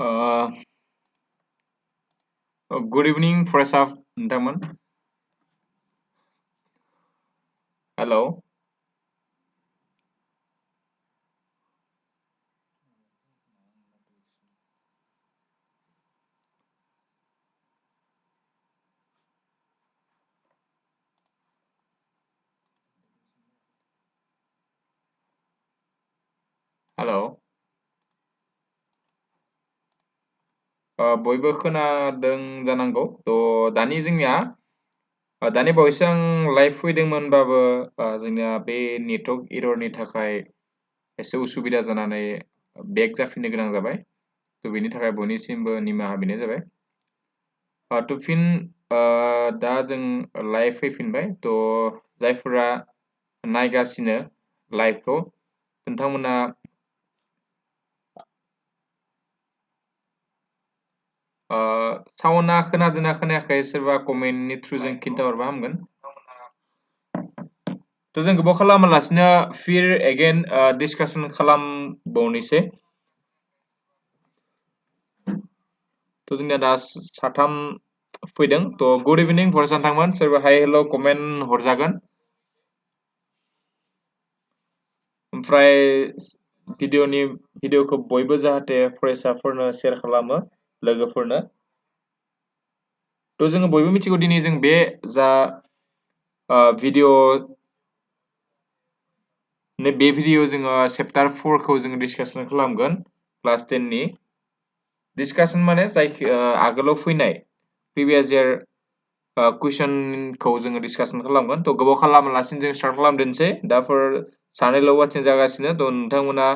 Uh, Good evening, first off, gentlemen. Hello. Hello. बयबो खोनादों जानांगौ थ' दानि जोंनिया दानि बावैसो आं लाइभ फैदोंमोनबाबो जोंनिया बे नेटवर्क एररनि थाखाय एसे उसुबिदा जानानै बेक जाफिननो गोनां जाबाय थ' बेनि थाखाय बयनिसिमबो निमाहा बिनाय जाबाय थ' फिन दा जों लाइभ फैफिनबाय थ' जायफोरा नायगासिनो लाइभखौ नोंथांमोना साउन्डआ खोनादोंना खोनायाखै सोरबा कमेन्टनि थ्रुजों खिन्थाहरबा हामगोन थ' जों गोबाव खालामालासिनो फिर एगेन डिसकासन खालामबावनोसै थ' जोंनिया दा साथाम फैदों थ' गुड इभिनिं फरायसा नोंथांमोन सोरबा हाय हेल' कमेन्ट हरजागोन ओमफ्राय भिडिअखौ बयबो जाहाथे फरायसाफोरनो शेयार खालामो लोगोफोरनो थ' जोङो बयबो मिथिगौ दिनै जों बे जा भिडिअ बे भिडिअ जोङो चेप्टार 4 खौ जोङो डिसकासन खालामगोन क्लास 10 नि डिसकासन माने जाय आगोलाव फैनाय प्रिभियास इयार कुइसनखौ जोङो डिसकासन खालामगोन थ' गोबाव खालामालासिनो जों स्टार्ट खालामदोनसै दाफोर सानैल' वाचिं जागासिनो थ' नोंथांमोना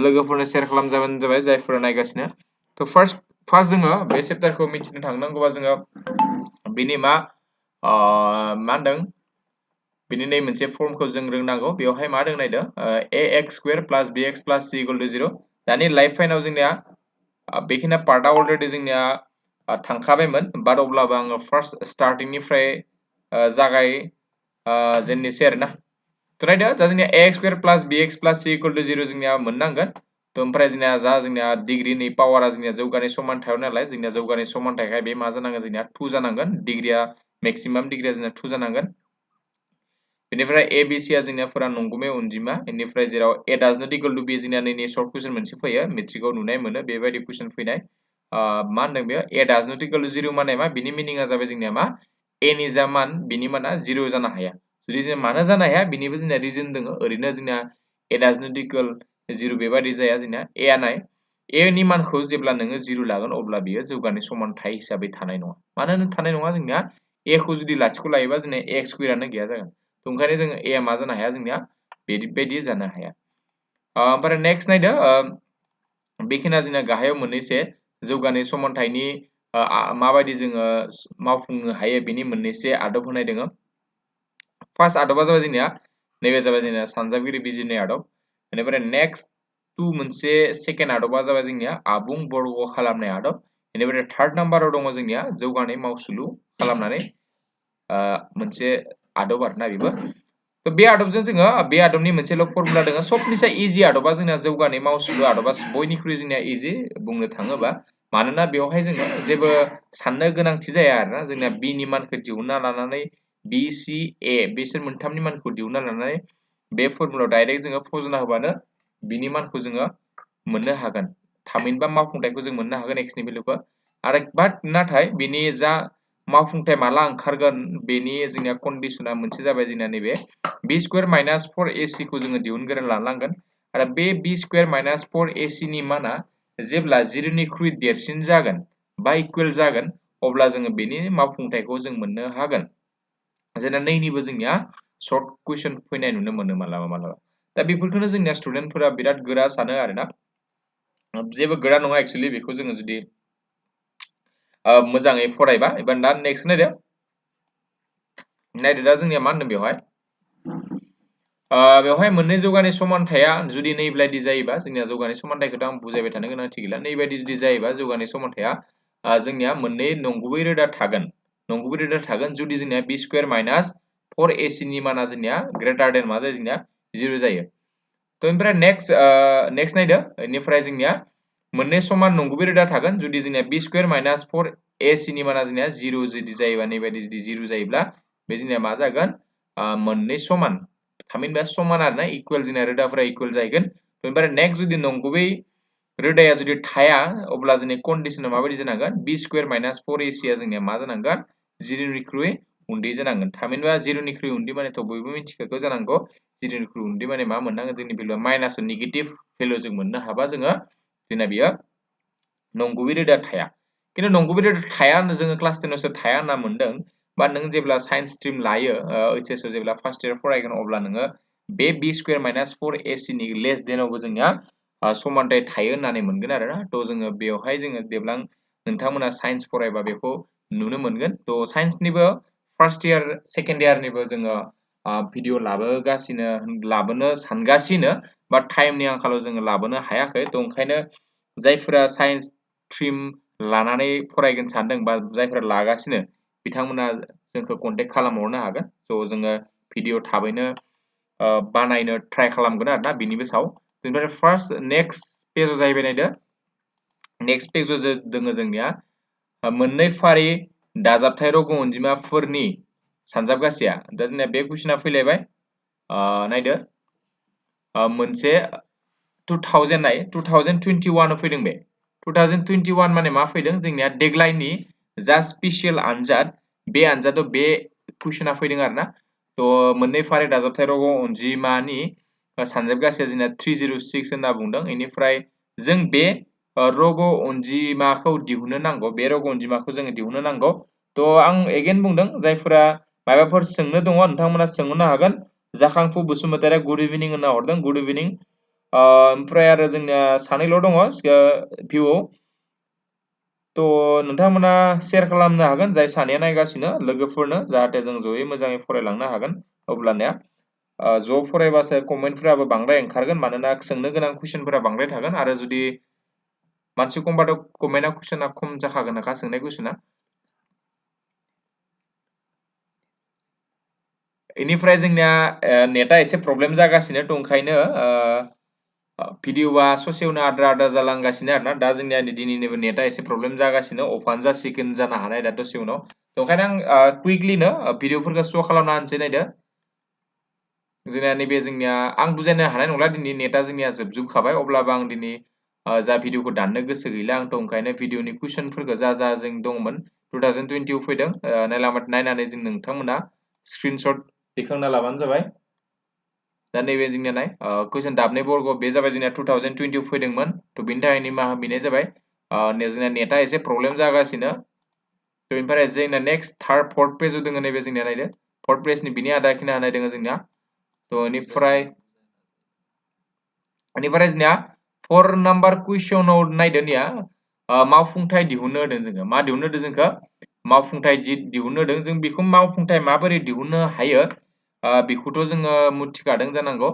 लोगोफोरनो शेयार खालामजाबानो जाबाय जायफोरा नायगासिनो थ' फार्स्ट जोङो बे चेप्टारखौ मिथिनो थांनांगौबा जोङो बिनि मा होनदों बिनि नै मोनसे फर्मखौ जों रोंनांगौ बेवहाय मा रोंनायदों ax स्क्वायर प्लास bx प्लास c इक्वल टु 0 दानि लाइफ फाइनाव जोंनिया बेखिनिया पार्टआ अलरेडि जोंनिया थांखाबायमोन बाट अब्लाबो आङो फार्स्ट स्टार्टिंनिफ्राय जागाय जेननोसै आरोना थ' नायदो दा जोंनिया ax स्क्वायर प्लास bx प्लास c इक्वल टु 0 जोंनिया मोननांगोन थ' ओमफ्राय जोंनिया डिग्रीनि पावारा जोंनिया जौगानाय समानथायाव नालाय जोंनिया जौगानाय समानथायखाय बे मा जानांगोन जोंनिया 2 जानांगोन डिग्रीया मेक्सिमाम डिग्रीया जोंना 2 जानांगोन बेनिफ्राय ए बि सि आ जोंनियाफोरा नंगुमै अनजिमा बेनिफ्राय जेराव ए डाजनट इक्वल टु बि जोंनिया नैनि सर्ट कुइसन मोनसे फैयो मेट्रिकआव नुनाय मोनो बेबायदि कुइसन फैनाय मा होनदों बेयो ए डाजनट इक्वल टु 0 माने मा बिनि मिनिङा जाबाय जोंनिया मा ए नि जा मान बिनि माना 0 जानो हाया जुदि जों मानो जानो हाया बिनिबो जोंनिया रिजन दङ ओरैनो जोंनिया ए डाजनट इक्वल 0 बेबायदि जाया जोंनिया ए आ नाय ए नि मानखौ जेब्ला नोङो 0 लागोन अब्ला बियो जौगानाय समानथाय हिसाबै थानाय नङा मानो थानाय नङा जोंनिया ए खौ जुदि लाथिख' लायोबा जोंनिया ए स्कुवेरानो गैया जागोन ओंखायनो जोङो ए आ मा जानो हाया जोंनिया बेबायदि जानो हाया ओमफ्राय नेक्स्ट नायदो बेखिनिया जोंना गाहायाव मोननैसो जौगानाय समानथायनि माबायदि जोङो मावफुंनो हायो बेनि मोननैसो आदब होनाय दोङो फार्स्ट आदबा जाबाय जोंनिया नैबे जाबाय जोंनिया सानजाबगिरि बिजिरनाय आदब बेनिफ्राय नेक्स्ट मोनसे सेकेन्ड आदबा जाबाय जोंनिया आबुं बर्ग खालामनाय आदब बेनिफ्राय थार्ड नाम्बाराव दङ जोंनिया जौगानाय मावसुलु खालामनानै मोनसे आदब आरोना बेबो थ' बे आदबजों जोङो बे आदबनि मोनसेल' फर्मुला दङ सबनिसाय इजि आदबा जोंना जौगानाय मावसुलु आदबा बयनिख्रुइ जोंनिया इजि बुंनो थाङोबा मानोना बेवहाय जोङो जेबो साननो गोनांथि जाया आरोना जोंनिया बि नि मानखौ दिहुनना लानानै बि सि ए बिसोर मोनथामनि मानखौ दिहुनना लानानै बे फर्मुलायाव डाइरेक्ट जोङो फज'ना होबानो बिनि मानखौ जोङो मोननो हागोन थामहिनबा मावफुंथायखौ जों मोननो हागोन एक्सनि भेलुखौ आरो बाट नाथाय बिनि जा मावफुंथाय माला ओंखारगोन बेनि जोंनिया कन्डिसना मोनसे जाबाय जोंना नैबे बि स्कुवेर माइनास 4ac खौ जोङो दिहुनग्रोना लानांगोन आरो बे बि स्कुवेर माइनास 4ac नि माना जेब्ला 0 निख्रुइ देरसिन जागोन बा इकुवेल जागोन अब्ला जोङो बेनि मावफुंथायखौ जों मोननो हागोन जोंना नैनिबो जोंनिया सर्ट कुइसन फैनाय नुनो मोनो मालाबा दा बेफोरखौनो जोंनिया स्टुडेन्टफोरा बिराद गोरा सानो आरोना जेबो गोरा नङा एक्सुअलि बेखौ जोङो जुदि मोजाङै फरायबा एबा दा नेक्स्ट नायदो दा जोंनिया मा होनदों बेवहाय मोननै जौगानाय समानथाया जुदि नैबायदि जायोबा जोंनिया जौगानाय समानथायखौथ' आं बुजायबाय थानो गोनांथि गैला नैबायदि जुदि जायोबा जौगानाय समानथाया जोंनिया मोननै नंगुबै रोदा थागोन जुदि जोंनिया बि स्कुवेर माइनास 4ac नि माना जोंनिया ग्रेटार देन मा जायो जोंनिया 0 जायो थ' ओमफ्राय नेक्स्ट नायदो बेनिफ्राय जोंनिया मोननै समान नंगुबै रोदा थागोन जुदि जोंनिया b स्क्वायर माइनास 4ac नि माना जोंनिया 0 जुदि जायोबा नैबायदि जुदि 0 जायोब्ला बे जोंनिया मा जागोन मोननै समान थामहिनबा समान आरोना इकुवेल जोंनिया रोदाफोरा इकुवेल जाहैगोन ओमफ्राय नेक्स्ट जुदि नंगुबै रोदाया जुदि थाया अब्ला जोंनि कन्डिशना माबायदि जानांगोन b स्क्वायर माइनास 4ac आ जोंनिया मा जानांगोन 0 निख्रुइ उन्दै जानांगोन थामहिनबा 0 निख्रुइ उन्दै मानेथ' बयबो मिथिखागौ जानांगौ 0 निख्रुइ उन्दै माने मा मोननांगोन जोंनि भेलुआ माइनास नेगेटिभ भेलु जों मोननो हाबा जोङो जोंना बियो नंगुबै रोदा थाया किन्तु नंगुबै रोदा थाया होनना जोङो क्लास 10 आवसो थाया होनना मोनदों बा नों जेब्ला साइन्स स्ट्रिम लायो एचएस आव जेब्ला फार्स्ट इयार फरायगोन अब्ला नोङो बे b स्क्वायर माइनास 4ac नि लेस देनावबो जोंनिया समानथाय थायो होननानै मोनगोन आरोना थ' जोङो बेवहाय जोङो जेब्ला नोंथांमोना साइन्स फरायबा बेखौ नुनो मोनगोन थ' साइन्सनिबो फार्स्ट इयार सेकेन्ड इयारनिबो जोङो भिडिअ लाबोनो सानगासिनो बा टाइमनि आंखालाव जोङो लाबोनो हायाखै थ' ओंखायनो जायफोरा साइन्स स्ट्रिम लानानै फरायगोन सानदों बा जायफोरा लागासिनो बिथांमोना जोंखौ कन्टेक्ट खालामहरनो हागोन स' जोङो भिडिअ थाबैनो बानायनो ट्राइ खालामगोन आरोना बिनिबो सायाव बेनिफ्राय फार्स्ट नेक्स्ट पेजाव जाहैबाय नायदो नेक्स्ट पेजाव दोङो जोंनिया मोननै फारि दाजाबथाय रग' अनजिमाफोरनि सानजाबगासेया दा जोंनिया बे कुइसना फैलायबाय नायदो मोनसे 2000 नाय 2021 आव फैदों बे 2021 माने मा फैदों जोंनिया देग्लायनि जा स्पेशल आनजाद बे आनजादाव बे कुइसना फैदों आरोना थ' मोननै फारि दाजाबथाय रग' अनजिमानि सानजाबगासेया जोंना 306 होनना बुंदों बेनिफ्राय जों बे रग' अनजिमाखौ दिहुननो नांगौ बे रग' अनजिमाखौ जोङो दिहुननो नांगौ थ' आं एगेन बुंदों जायफोरा माबाफोर सोंनो दङ नोंथांमोना सोंहरनो हागोन जाखांफु बसुमतारिया गुड इभिनिं होनना हरदों गुड इभिनिं ओमफ्राय आरो जोंनिया सानैल' दङ भिउआव थ' नोंथांमोना शेयार खालामनो हागोन जाय सानैया नायगासिनो लोगोफोरनो जाहाथे जों जयै मोजाङै फरायलांनो हागोन अब्लानिया ज' फरायबासो कमेन्टफोराबो बांद्राय ओंखारगोन मानोना सोंनो गोनां कुइसनफोरा बांद्राय थागोन आरो जुदि मानसि खमबाथ' कमेन्टआ कुइसना खम जाखागोन नाखा सोंनाय कुइसना इनिफ्राय जोंनिया नेटआ एसे प्रब्लेम जागासिनो थ' ओंखायनो भिडिअआ ससेयावनो आद्रा आद्रा जालांगासिनो आरोना दा जोंनिया दिनैनिबो नेटआ एसे प्रब्लेम जागासिनो अफानो जासिगोन जानो हानाय दा दसे उनाव ओंखायनो आं कुइकलिनो भिडिअफोरखौ श' खालामना होनसै नायदो जोंनिया नैबे जोंनिया आं बुजायनो हानाय नंला दिनै नेटआ जोंनिया जोबखाबाय अब्लाबो आं दिनै जा भिडिअखौ दाननो गोसो गैला आंथ' ओंखायनो भिडिअनि कुइसनफोरखौ जा जों दंमोन 2020 आव फैदों नायनानै जों नोंथांमोना स्क्रिनशट दिखांना लाबानो जाबाय दा नैबे जोंनिया नाय कुइसन दाबनै बर्ग बे जाबाय जोंनिया 2020 आव फैदोंमोन थ' बेनि थाखाय निमाहा बिनाय जाबाय जोंनिया नेटआ एसे प्रब्लेम जागासिनो थ' बेनिफ्राय जोंना नेक्स्ट थार्ड फर्थ पेजाव दङ नैबे जोंनिया नायदो फर्थ पेजनि बिनि आदा खिना होनाय दङ जोंनिया थ' बेनिफ्राय जोंनिया 4 नाम्बार कुइसनाव नायदोनिया मावफुंथाय दिहुननो होदों जोङो मा दिहुननो होदों जोंखौ मावफुंथाय दिहुननो होदों जों बेखौ मावफुंथाय माबोरै दिहुननो हायो बेखौथ' जोङो मिथिखादों जानांगौ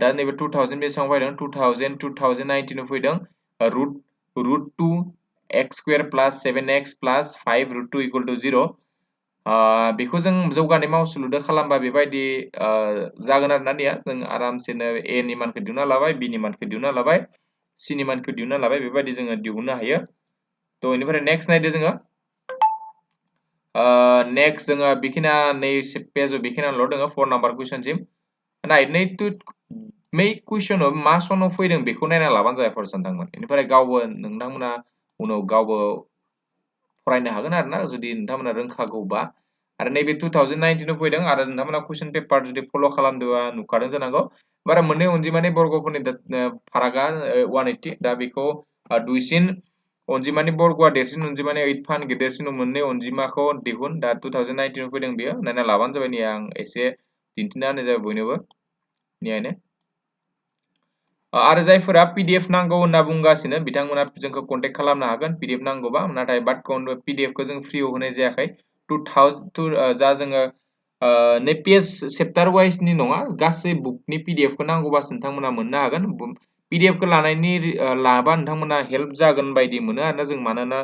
दा नैबे 2000 बेसेबां फैदों 2019 आव फैदों रुट 2 x स्क्वायर प्लास 7x प्लास 5 रुट 2 इक्वल टु 0 बेखौ जों जौगानाय मावसुलुदो खालामबा बेबायदि जागोन आरोना निया जों आरामसेनो a नि मानखौ दिहुनना लाबाय b नि मानखौ दिहुनना लाबाय c नि मानखौ दिहुनना लाबाय बेबायदि जोङो दिहुननो हायो थ' बेनिफ्राय नेक्स्ट नायदो जोङो नेक्स्ट जोङो बेखिना नै पेजाव बेखिनाल' दङ 4 नाम्बार कुइसनसिम नाय मै कुइसनाव मा सनाव फैदों बेखौ नायना लाबानो जाबाय फर सानदोंमोन बेनिफ्राय गावबो नोंथांमोना उनाव गावबो फरायनो हागोन आरोना जुदि नोंथांमोना रोंखागौबा आरो नैबे 2019 आव फैदों आरो नोंथांमोना कुइसन पेपार जुदि फल' खालामदोंबा नुखादों जानांगौ बारा मोननै अनजिमानि बर्गफोरनि फारागा 180 दा बेखौ दुइसिन अनजिमानि बर्गआ देरसिन अनजिमानि 8 फान गेदेरसिन मोननै अनजिमाखौ दिहुन दा 2019 आव फैदों बेयो नायना लाबानो जाबाय नै आं एसे दिन्थिना होनाय जाबाय बयनोबो नियायनो आरो जायफोरा पीडीएफ नांगौ होनना बुंगासिनो बिथांमोना जोंखौ कन्टेक्ट खालामनो हागोन पीडीएफ नांगौबा नाथाय बाट पीडीएफ खौ जों फ्रियाव होनाय जायाखै 2000 जा जोङो नै पेज चेप्टार वाइसनि नङा गासै बुकनि पीडीएफ खौ नांगौबासो नोंथांमोना मोननो हागोन पीडीएफ खौ लाबा नोंथांमोना हेल्प जागोन बायदि मोनो आरोना जों मानोना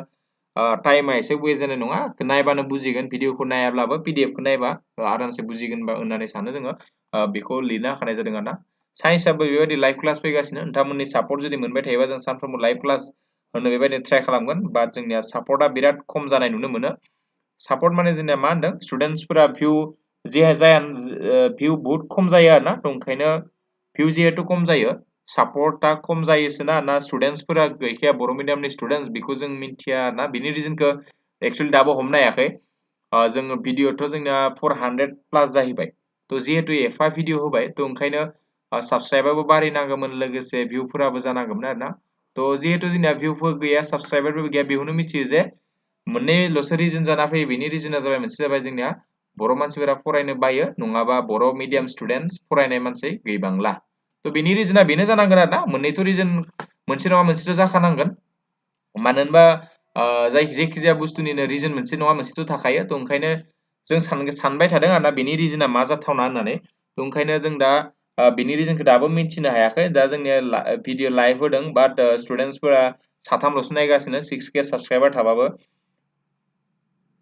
टाइमा एसे वेस्ट जानाय नङा नायबानो बुजिगोन भिडिअखौ नायाब्लाबो पीडीएफ खौ नायबा आरामसे बुजिगोन होननानै सानो जोङो बेखौ लिरना होखानाय जादों आरोना साइन्सआबो बेबायदि लाइभ क्लास फैगासिनो नोंथांमोननि सापर्ट जुदि मोनबाय थायोबा जों सानफ्रोमबो लाइभ क्लास होनो बेबायदिनो ट्राइ खालामगोन बाट जोंनिया सापर्टआ बिराद खम जानाय नुनो मोनो सापर्ट माने जोंनिया मा होनदों स्टुडेन्टसफोरा भिउ जाया भिउ बहुत खम जायो आरोना ओंखायनो भिउ जिहेतु खम जायो सापर्टआ खम जायोसोना ना स्टुडेन्टसफोरा गैखाया बर' मिडियामनि स्टुडेन्टस बेखौ जों मिन्थिया ना बिनि रिजनखौ एक्चुअली दाबो हमनो हायाखै जोङो भिडिअ'थ' जोंना 400 प्लास जाहैबाय थ' जिहेतु एफा भिडिअ होबाय थ' ओंखायनो साबस्क्राइबारबो बारायनांगौमोन लोगोसे भिउफोराबो जानांगौमोन आरोना थ' जिहेतु जोंनिया भिउफोर गैया साबस्क्राइबारबो गैया बेखौनो मिथियो जे मोननैल'सो रिजन जाना फैयो बेनि रिजना जाबाय मोनसे जाबाय जोंनिया बर' मानसिफोरा फरायनो बायो नङाबा बर' मिडियाम स्टुडेन्टस फरायनाय मानसि गैबांला थ' बेनि रिजना बेनो जानांगोन आरोना मोननैथ' रिजन मोनसे नङा मोनसेथ' जाखानांगोन मानो होनबा जायखिजाया बुस्थुनिनो रिजन मोनसे नङा मोनसेथ' थाखायो थ' ओंखायनो जों सानबाय थादों आरोना बेनि रिजना मा जाथावना होननानै थ' ओंखायनो जों दा बेनि रिजनखौ दाबो मिन्थिनो हायाखै दा जोंनिया भिडिअ लाइभ होदों बाट स्टुडेन्टसफोरा साथामल'सो नायगासिनो 6K साबस्क्राइबार थाबाबो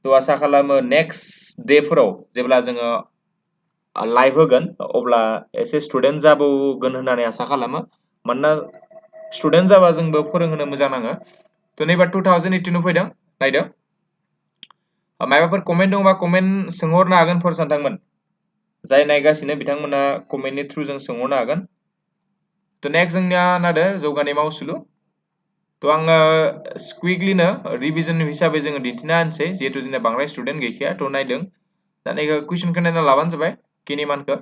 थ' आसा खालामो नेक्स्ट डेफोराव जेब्ला जोङो लाइभ होगोन अब्ला एसे स्टुडेन्ट जाबावगोन होननानै आसा खालामो मानोना स्टुडेन्ट जाबा जोंबो फोरोंहोनो मोजां नाङो थ' नैबा 2018 फैदों नायदो माबाफोर कमेन्ट दंबा कमेन्ट सोंहरनो हागोन फरायसानोंथांमोन जाय नायगासिनो बिथांमोना कमेन्टनि थ्रु जों सोंहरनो हागोन थ' नेक्स्ट जोंनिया नायदो जौगानाय मावसुलु थ' आङो क्विकलिनो रिभिजन हिसाबै जोङो दिन्थिना होनसै जिहेतु जोंना बांद्राय स्टुडेन्ट गैखाया थ' नायदों दा नैबे कुइसनखौ नायना लाबानो जाबाय किनिमानखौ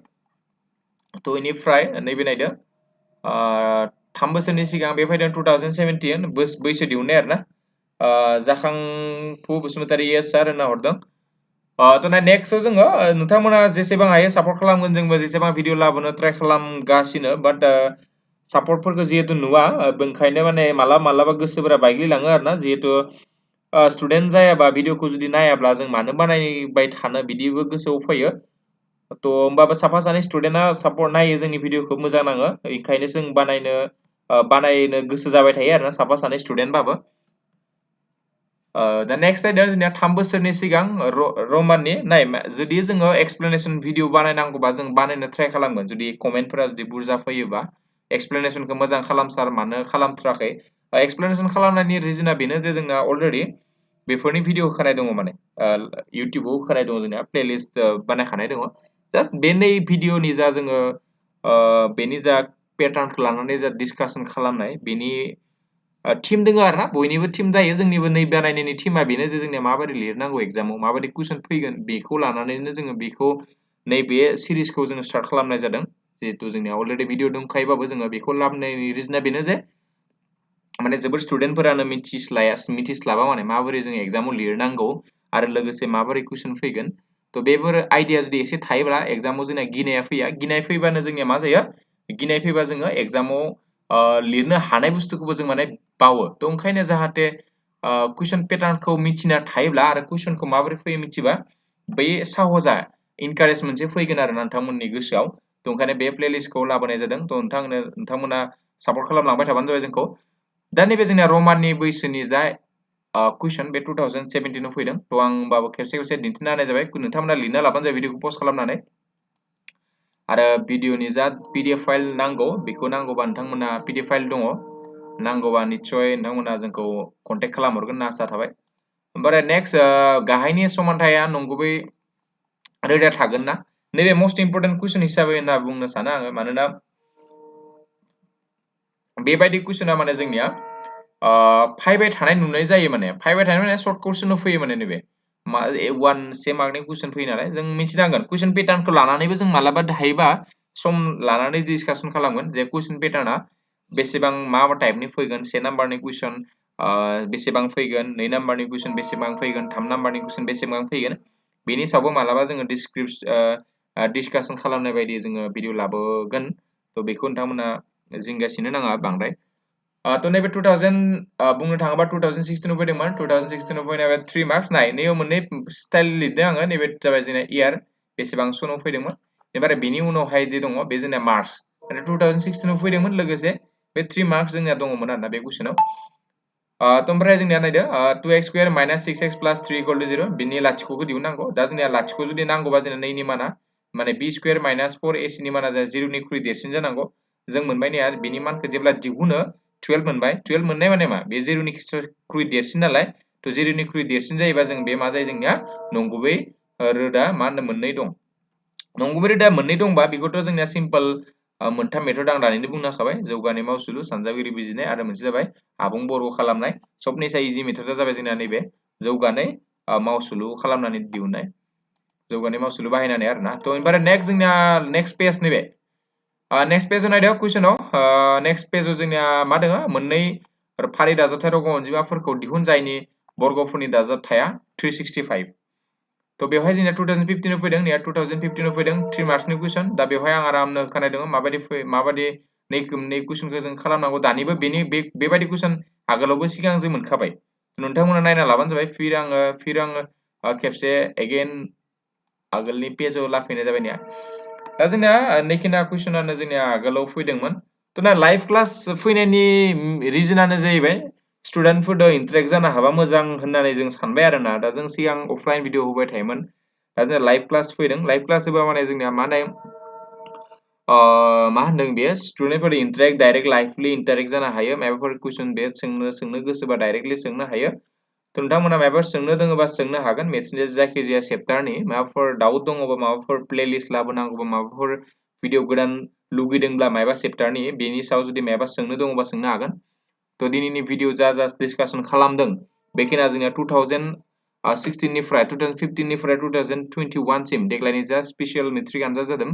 थ' इनिफ्राय नैबे नायदो 3 बोसोरनि सिगां बे फैदों 2017 बैसो दिहुननाय आरोना जाखांफु बसुमतारी येस सार होनना हरदों थ' नेक्स्टआव जोङो नोंथांमोना जेसेबां हायो सापर्ट खालामगोन जोंबो जेसेबां भिडिअ लाबोनो ट्राइ खालामगासिनो बाट सापर्टफोरखौ जिहेतु नुवा ओंखायनो माने मालाबा गोसोफोरा बायग्लिलाङो आरोना जिहेतु स्टुडेन्ट जायाबा भिडिअखौ जुदि नायाब्ला जों मानो बानायबाय थानो बिदिबो गोसोआव फैयो थ' होमबाबो साफा सानै स्टुडेन्टआ सापर्ट नायो जोंनि भिडिअखौ मोजां नाङो ओंखायनो जों बानायनो गोसो जाबाय थायो आरोना साफा सानै स्टुडेन्टबाबो दा नेक्स्ट आयदा जोंनिया 3 बोसोरनि सिगां रमाननि नाय जुदि जोङो एक्सप्लेनेसन भिडिअ बानायनांगौबा जों बानायनो ट्राइ खालामगोन जुदि कमेन्टफोरा जुदि बुरजा फैयोबा एक्सप्लेनेसनखौ मोजां खालामसार मानो खालामथाराखै एक्सप्लेनेसन खालामनायनि रिजोना बेनो जे जोंना अलरेडि बेफोरनि भिडिअ होखानाय दङ माने इउटुबाव होखानाय दङ जोंनिया प्लेलिस्ट बानायखानाय दङ जास्ट बे नै भिडिअनि जा जोङो बेनि जा पेटार्नखौ लानानै जा डिसकासन खालामनाय बेनि टिम दङ आरोना बयनिबो टिम जायो जोंनिबो नै बानायनायनि टिमा बेनो जे जोंनिया माबोरै लिरनांगौ एगजामाव माबायदि कुइसन फैगोन बेखौ लानानैनो जोङो बेखौ नैबे सिरिसखौ जोङो स्टार्ट खालामनाय जादों जिहेतु जोंनिया अलरेडि भिडिअ दंखायोबाबो जोङो बेखौ लाबोनायनि रिजोना बेनो जे माने जोबोर स्टुडेन्टफोरानो मिथिस्लाबा माने माबोरै जों एगजामाव लिरनांगौ आरो लोगोसे माबोरै कुइसन फैगोन थ' बेफोर आइडिया जुदि एसे थायोब्ला एगजामाव जोंनिया गिनाया फैया गिनाय फैबानो जोंनिया मा जायो गिनाय फैबा जोङो एगजामाव लिरनो हानाय बुस्थुखौबो जों माने बावो थ' ओंखायनो जाहाथे कुइसन पेटार्नखौ मिथिना थायोब्ला आरो कुइसनखौ माबोरै फैयो मिथिबा बै साहसआ इनकारेज मोनसे फैगोन आरो नोंथांमोननि गोसोआव थ' ओंखायनो बे प्लेलिस्टखौ लाबोनाय जादों थ' नोंथांमोना सापर्ट खालामलांबाय थाबानो जाबाय जोंखौ दा नैबे जोंनिया रमाननि बैसोनि जा कुइसन बे 2017आव फैदों थ' आं होमबाबो खेबसे दिन्थिना होनाय जाबाय नोंथांमोना लिरना लाबानो जाबाय भिडिअखौ पस्ट खालामनानै आरो भिडिअनि जा पिडिएफ फाइल नांगौ बेखौ नांगौबा नोंथांमोना पिडिएफ फाइल दङ नांगौबा निस्सय नोंथांमोना जोंखौ कन्टेक्ट खालामहरगोन होनना आसा थाबाय ओमफ्राय नेक्स्ट गाहायनि समानथाया नंगुबै रोदा थागोन ना नैबे मस्ट इम्परटेन्ट कुइसन हिसाबै होनना बुंनो सानो आङो मानोना बेबायदि कुइसना माने जोंनिया फैबाय थानाय नुनाय जायो माने फैबाय थानाय माने सर्ट कुइसनाव फैयो माने नैबे से मार्कनि कुइसन फैयो नालाय जों मिथिनांगोन कुइसन पेटार्नखौ लानानैबो जों मालाबा हायोबा सम लानानै डिसकासन खालामगोन जे कुइसन पेटार्ना बेसेबां मा टाइपनि फैगोन से नाम्बारनि कुइसन बेसेबां फैगोन 2 नाम्बारनि कुइसन बेसेबां फैगोन 3 नाम्बारनि कुइसन बेसेबां फैगोन बेनि सायावबो मालाबा जोङो डिसकासन खालामनाय बायदि जोङो भिडिअ लाबोगोन थ' बेखौ नोंथांमोना जिंगासिनो नाङा बांद्राय थ' नैबे 2000 बुंनो थाङोबा 2016 फैदोंमोन 2016 फैनाय 3 मार्क्स नाय नैयाव मोननै स्टाइल लिरदों आङो नैबे जाबाय जोंना इयार बेसेबां सनाव फैदोंमोन एबारे बेनि उनावहाय जे दङ बे जोंना मार्च 2016 फैदोंमोन लोगोसे बे 3 मार्क्स जोंनिया दङमोन आरोना बे कुइसनाव ओमफ्राय जोंनिया नायदो 2x स्क्वायर - 6x + 3 = 0 बिनि लाथिख'खौ दिहुननांगौ दा जोंनिया लाथिख' जुदि नांगौबा जोंना 2 नि माना माने b स्क्वायर माइनास 4ac नि माना 0 निख्रुइ देरसिन जानांगौ जों मोनबाय ने बेनि मानखौ जेब्ला दिहुनो 12 मोनबाय 12 मोननाय माने मा बे 0 निख्रुइ देरसिन नालाय तो 0 निख्रुइ देरसिन जायोबा जों बे मा जायो जोंनिया नंगुबै रोदा मा होनो मोननै दं नंगुबै रोदा मोननै दंबा बेखौथ' जोंनिया सिम्पल मोनथाम मेथड आं दानिनो बुंनो हाखाबाय जौगानाय मावसुलु सानजागिरि बिजिरनाय आरो मोनसे जाबाय आबुं बर' खालामनाय सबनिसाय इजि मेथडआ जाबाय जोंना नैबे जौगानाय मावसुलु खालामनानै दिहुननाय जौगानाय मावसुलु बाहायनानै आरोना तो ओमफ्राय नेक्स्ट जोंनिया नेक्स्ट पेज नैबे नेक्स्ट पेजाव नायदो कुइसनाव नेक्स्ट पेजाव जोंनिया मा दङ मोननै फारि दाजाबथाय रग' अनजिमाफोरखौ दिहुन जायनि बर्गफोरनि दाजाबथाया 365 तो बेवहाय जोंनिया 2015 आव फैदों ने 2015 आव फैदों 3 मार्क्सनि कुइसन दा बेवहाय आं आरामनो होखानाय दङ माबायदि नै कुइसनखौ जों खालामनांगौ दानिबो बेबायदि कुइसन आगोलावबो सिगां जों मोनखाबाय नोंथांमोना नायना लाबानो जाबाय फिर आङो खेबसे एगेन आगोलनि पेजाव लाफैनाय जाबाय ने दा जोंना नैखिना कुइसनानो जोंनिया आगोलाव फैदोंमोन तो ना लाइभ क्लास फैनायनि रिजनानो जाहैबाय स्टुडेन्टफोरजों इन्टारेक्ट जानो हाबा मोजां होननानै जों सानबाय आरोना दा जों सिगां अफलाइन भिडिअ होबाय थायोमोन दा जोंना लाइभ क्लास फैदों लाइभ क्लास होबा माने जोंनिया मा होनदों बेयो स्टुडेन्टफोर इन्टारेक्ट डाइरेक्ट लाइभलि इन्टारेक्ट जानो हायो माबाफोर कुइसन बे सोंनो गोसोबा डाइरेक्टलि सोंनो हायो तो नोंथांमोना माबाफोर सोंनो दङबा सोंनो हागोन मेथ्सनि जायखिजाया चेप्टारनि माबाफोर डाउट दङबा माबाफोर प्लेलिस्ट लाबोनांगौबा माबाफोर भिडिअ गोदान लुगैदोंब्ला माबा चेप्टारनि बेनि सायाव जुदि माबा सोंनो दङबा सोंनो हागोन तो दिनैनि भिडिअ जा डिसकासन खालामदों बेखिनिया जोंनिया 2016 निफ्राय 2015 निफ्राय 2021 सिम देग्लायनि जा स्पेशल मेट्रिक आनजाद जादों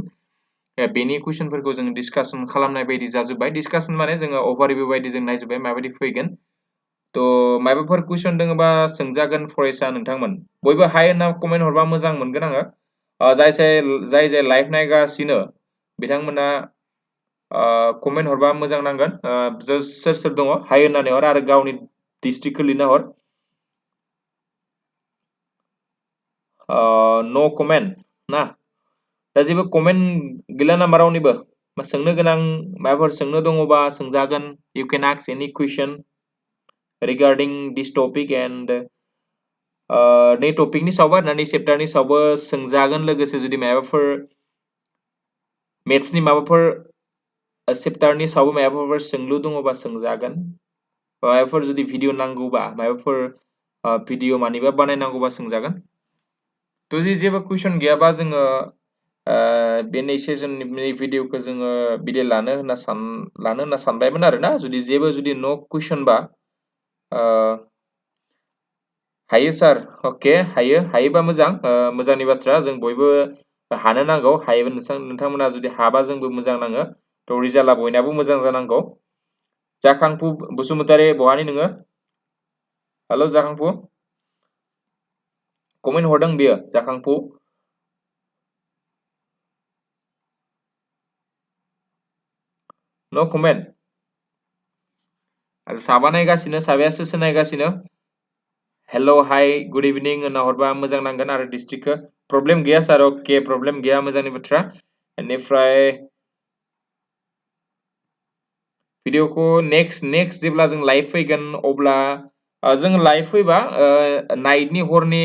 बेनि कुइसनफोरखौ जों डिसकासन खालामनाय बायदि जाजोब्बाय डिसकासन माने जोङो अभारभिउ बायदि जों नायजोब्बाय माबायदि फैगोन तो माबाफोर कुइसन दङबा सोंजागोन फरायसा नोंथांमोन बयबो हाय होनना कमेन्ट हरबा मोजां मोनगोन आङो जाय लाइभ नायगासिनो बिथांमोना कमेन्ट हरबा मोजां नांगोन सोर दङ हाय होननानै हर आरो गावनि डिस्ट्रिक्टखौ लिरना हर नो कमेन्ट ना दा जेबो कमेन्ट गैला नामा रावनिबो सोंनो गोनां माबाफोर सोंनो दङबा सोंजागोन इउ केन आस्क एनि कुइसन regarding this topic and नै टपिकनि सायावबो आरोना नै चेप्टारनि सायावबो सोंजागोन लोगोसे जुदि माबाफोर मेथ्सनि माबाफोर चेप्टारनि सायावबो माबाफोर सोंलु दङबा सोंजागोन माबाफोर जुदि भिडिअ नांगौबा माबाफोर भिडिअ मानिबा बानायनांगौबा सोंजागोन तो जेबो कुइसन गैयाबा जोङो बे नै सेसननि भिडिअखौ जोङो बिदाय लानो होनना सानबायमोन आरोना जुदि नो कुइसन बा हायो सार अके हायोबा मोजां मोजांनि बाथ्रा जों बयबो हानो नांगौ हायोबा नोंथांमोना जुदि हाबा जोंबो मोजां नाङो तो रिजाल्टआ बयनाबो मोजां जानांगौ जाखांफु बसुमतारी बहानि नोङो हेल' जाखांफु कमेन्ट हरदों बियो जाखांफु नो कमेन्ट आरो साबा नायगासिनो साबायासो नायगासिनो हेल' हाय गुड इभिनिं होनना हरबा मोजां नांगोन आरो डिस्ट्रिक्टखौ प्रब्लेम गैया सार अके प्रब्लेम गैया मोजांनि बाथ्रा बेनिफ्राय भिडिअखौ नेक्स्ट जेब्ला जों लाइभ फैगोन अब्ला जों लाइभ फैबा नाइटनि हरनि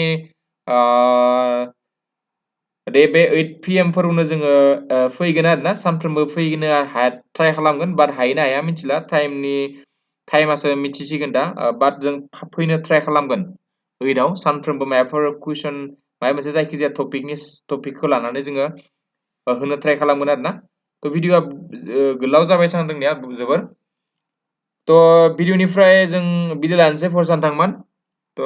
बे 8 PM फोरावनो जोङो फैगोन आरोना सानफ्रोमबो फैनो ट्राइ खालामगोन बाट हायोना हाया मिथिला टाइमासो मिथिसिगोन दा बाट जों फैनो ट्राइ खालामगोन 8आव सानफ्रोमबो माबाफोर कुइसन माबा मोनसे जायखिजाया टपिकखौ लानानै जोङो होनो ट्राइ खालामगोन आरोना तो भिडिअआ गोलाव जाबाय सानदोंनिया जोबोर तो भिडिअनिफ्राय जों बिदाय लानोसै फरायसा नोंथांमोन तो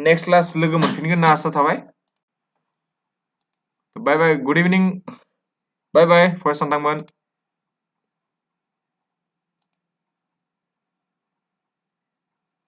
नेक्स्ट क्लास लोगो मोनफिनगोन होनना आसा थाबाय बाय बाय गुड इभिनिं बाय बाय फरायसा नोंथांमोन